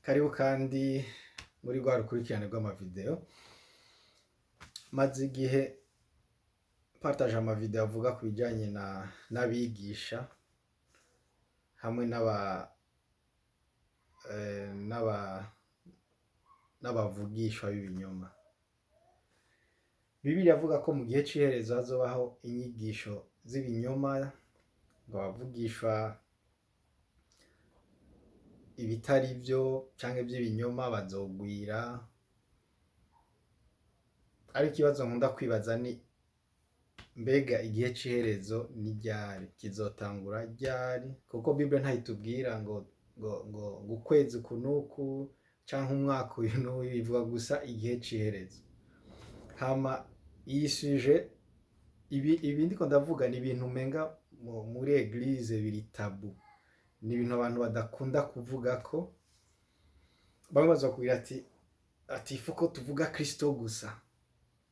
Karibu kandi muri rwa rukurikirane rw'amavideo. Maze igihe partage amavideo avuga ku bijanye na n'abigisha hamwe n'abavugishwa b'ibinyoma. Bibiliya iravuga ko mu gihe c'iherezo hazobaho inyigisho z'ibinyoma, ngo abavugishwa ibitari vyo canke vy'ibinyoma bazogwira. Ariko ikibazo nkunda kwibaza ni: mbega igihe c'iherezo ni ryari? Kizotangura ryari? Kuko Bible ntayitubwira ngo ukwezi uku n'uku canke umwaka uyu n'uyu, ivuga gusa igihe c'iherezo. Hama iyi sujet, ibi ndiko ndavuga ni ibintu umenga muri église biri tabou, ni ibintu abantu badakunda kuvugako. Bamwe bazokubwira ati "Il faut ko tuvuga Kristo gusa."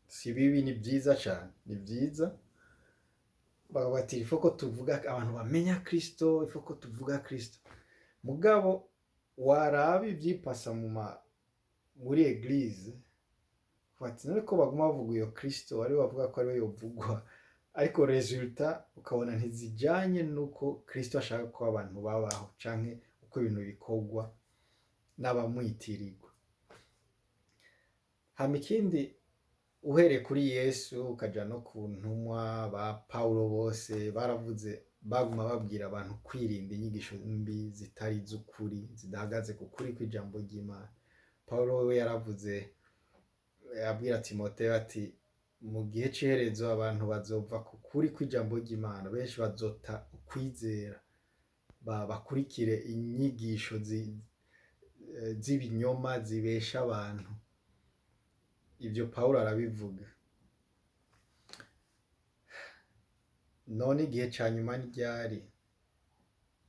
Si bibi, ni vyiza cane, ni vyiza. Bakavuga ati "Il faut ko tuvuga, abantu bamenya Kristo, il faut ko tuvuga Kristo." Mugabo waraba ivyipasa muri église, bati "None ko baguma bavuga iyo Kristo, ariwe bavuga ko ariwe yovugwa", ariko résultat ukabona ntizijanye nuko Kristo ashaka ko abantu babaho canke uko ibintu bikorwa n'abamwitirirwa. Hama ikindi, uhereye kuri Yesu ukaja no ku ntumwa ba Paulo, bose baravuze, baguma babwira abantu kwirinda inyigisho mbi zitari iz'ukuri, zidahagaze ku kuri kw'ijambo ry'Imana. Paulo wewe yaravuze, abwira Timoteyo ati "Mu gihe c'iherezo abantu bazova ku kuri kw'ijambo ry'Imana, benshi bazota ukwizera, bakurikire inyigisho z'ibinyoma zibesha abantu." Ivyo Pawulo arabivuga. None igihe ca nyuma ni ryari?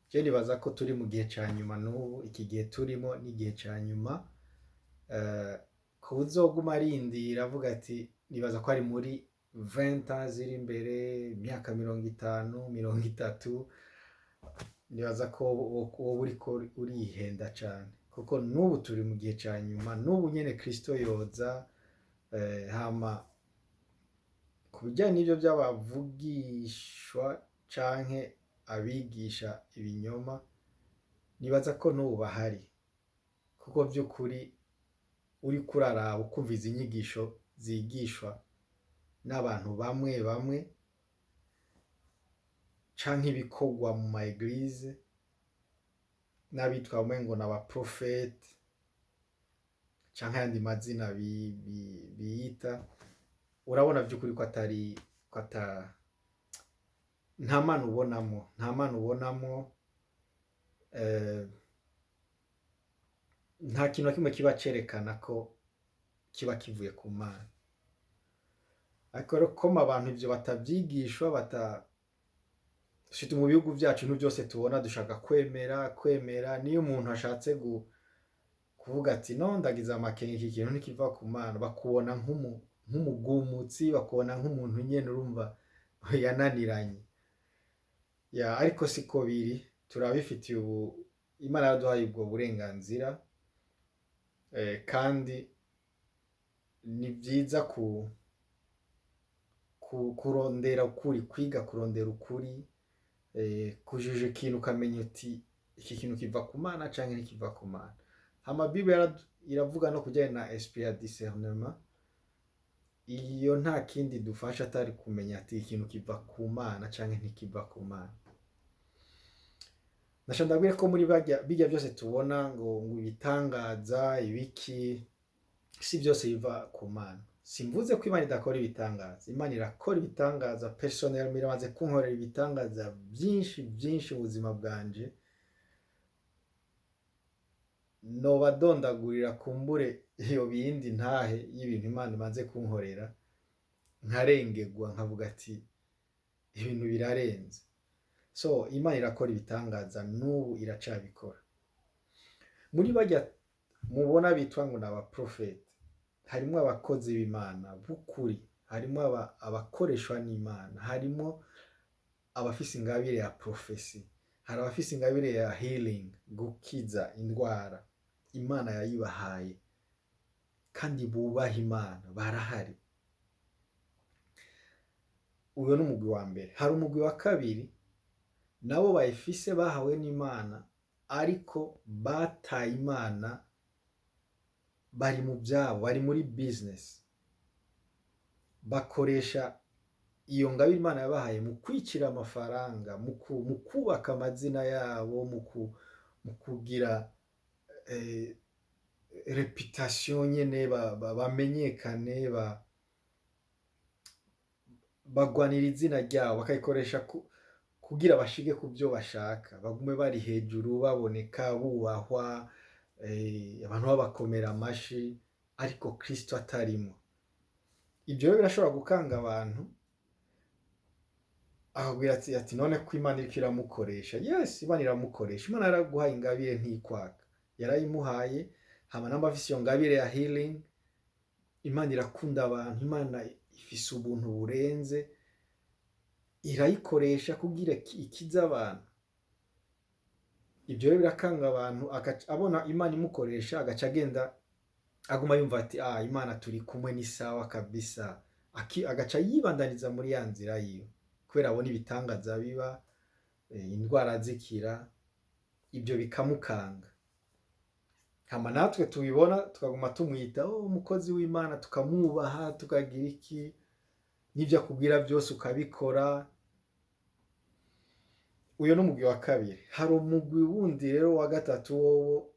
Je nibaza ko turi mu gihe ca nyuma n'ubu, iki gihe turimo ni igihe ca nyuma. Kuwuzoguma arindira avuga ati nibaza ko ari muri 20 ans ziri imbere, imyaka 50, 30, nibaza ko woba uriko urihenda cane, kuko n'ubu turi mu gihe ca nyuma, n'ubu nyene Kristo yoza. Hama ku bijanye n'ivyo vy'abavugishwa canke abigisha ibinyoma, nibaza ko n'ubu bahari, kuko vy'ukuri uriko uraraba ukumviza inyigisho zigishwa n'abantu bamwe bamwe canke ibikorwa mu ma église n'abitwa umengo n'abaprofete canke ayandi mazina biyita, urabona vy'ukuri ko atari ko ata nta Mana ubonamwo, nta Mana ubonamwo. Nta kintu na kimwe kiba cerekana ko kiba kivuye ku Mana. Ariko rero comme abantu ivyo batavyigishwa, surtout mu bihugu vyacu, ibintu vyose tubona dushaka kwemera. Niyo umuntu ashatse kuvuga ati "No, ndagize amakenga, iki kintu ntikiva ku Mana", bakubona nk'umugumutsi, bakubona nk'umuntu nyene urumva yananiranye. Ya, ariko siko biri, turabifitiye ubu, Imana yaraduhaye ubwo burenganzira, kandi ni vyiza kurondera ukuri, kwiga kurondera ukuri, kujuja ikintu ukamenya uti "Iki kintu kiva ku Mana canke ntikiva ku Mana?" Hama Bible iravuga no kujyanye na esprit ya discernement. Iyo nta kindi dufasha atari kumenya ati ikintu kiva ku Mana canke ntikiva ku Mana. Nasha ndabwire ko muri barya bijya byose tubona ngo ibitangaza, ibiki, si byose biva ku Mana. Simvuze ko Imana idakora ibitangaza, Imana irakora ibitangaza. Personnellement iramaze kunkorera ibitangaza byinshi byinshi mu buzima bwanje, nobadondagurira kumbure iyo bindi ntahe y'ibintu Imana imaze kunkorera, nkarengerwa, nkavuga ati "Ibintu birarenze." So Imana irakora ibitangaza, n'ubu iracabikora. Muri barya mubona bitwa ngo ni abaprofeti, harimo abakozi b'Imana b'ukuri, harimo abakoreshwa n'Imana, harimo abafise ingabire ya prophétie, hari abafise ingabire ya healing, gukiza indwara. Imana yayibahaye kandi bubaha Imana, barahari. Uyo ni umugwi wa mbere. Hari umugwi wa kabiri, nabo bayifise, bahawe n'Imana, ariko bataye Imana, bari mu byabo, bari muri business, bakoresha iyo ngabire Imana yabahaye mu kwicira amafaranga, mu kubaka amazina yabo, mu kugira réputation nyene, bamenyekane, bagwanira izina ryabo, bakayikoresha kugira bashike ku byo bashaka, bagume bari hejuru, baboneka, bubahwa, abantu babakomera amashi, ariko Kristo atarimo. Ibyo rero birashobora gukanga abantu, akabwira ati none ko Imana iriko iramukoresha. Yes, Imana iramukoresha. Imana yaraguhaye ingabire, ntikwaka, yarayimuhaye. Hama namba afise iyo ngabire ya healing, Imana irakunda abantu, Imana ifise ubuntu burenze, irayikoresha kugira ikize abantu. Ibyo rero birakanga abantu, abona Imana imukoresha, agaca agenda aguma yumva ati: "Ah, Imana turi kumwe, ni sawa kabisa." Agaca yibandaniza muri ya nzira yiwe, kubera abona ibitangaza biba, indwara zikira, ibyo bikamukanga. Hama natwe tubibona tukaguma tumwita: "Oh, umukozi w'Imana," tukamwubaha, tukagira iki, n'ibyo akubwira byose ukabikora. Uyo ni umugwi wa kabiri. Hari umugwi wundi rero wa gatatu, wowo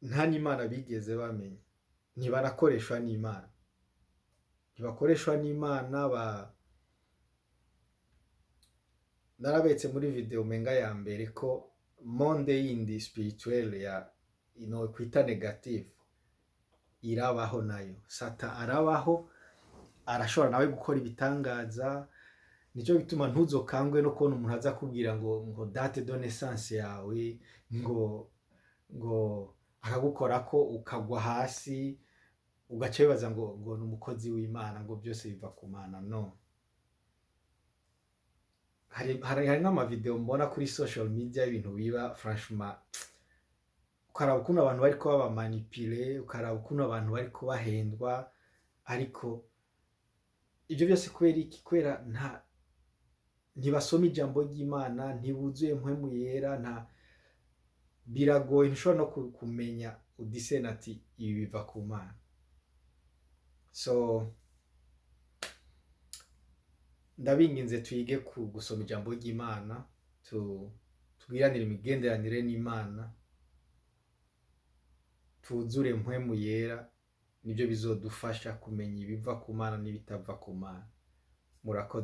nta n'Imana bigeze bamenya, ntibanakoreshwa n'Imana, ntibakoreshwa n'Imana. Narabetse muri video menga ya mbere ko monde yindi spirituelle ya ino kwita négative irabaho nayo. Satan arabaho, arashobora nawe gukora ibitangaza. Nicyo gituma ntuzokangwe no kubona umuntu aza kubwira ngo date de naissance yawe, ngo akagukora ko ukagwa hasi, ugaca wibaza ngo ni umukozi w'Imana, ngo byose biva ku Mana. No hari n'amavideo mbona kuri social media y'ibintu biba, franchement, ukaraba ukuntu abantu bariko babamanipule, ukaraba ukuntu abantu bariko bahendwa. Ariko ibyo byose kubera iki? Kubera ntibasoma ijambo ry'Imana, ntibuzuye Mpwemu Yera. Nta biragoye, ntushobora no kumenya udisena ati ibi biva ku Mana. So ndabinginze, twige ku gusoma ijambo ry'Imana, tugiranire imigenderanire n'Imana, tuzure Mpwemu Yera. Nibyo bizodufasha kumenya ibiva ku Mana n'ibitava ku Mana. Murakoze.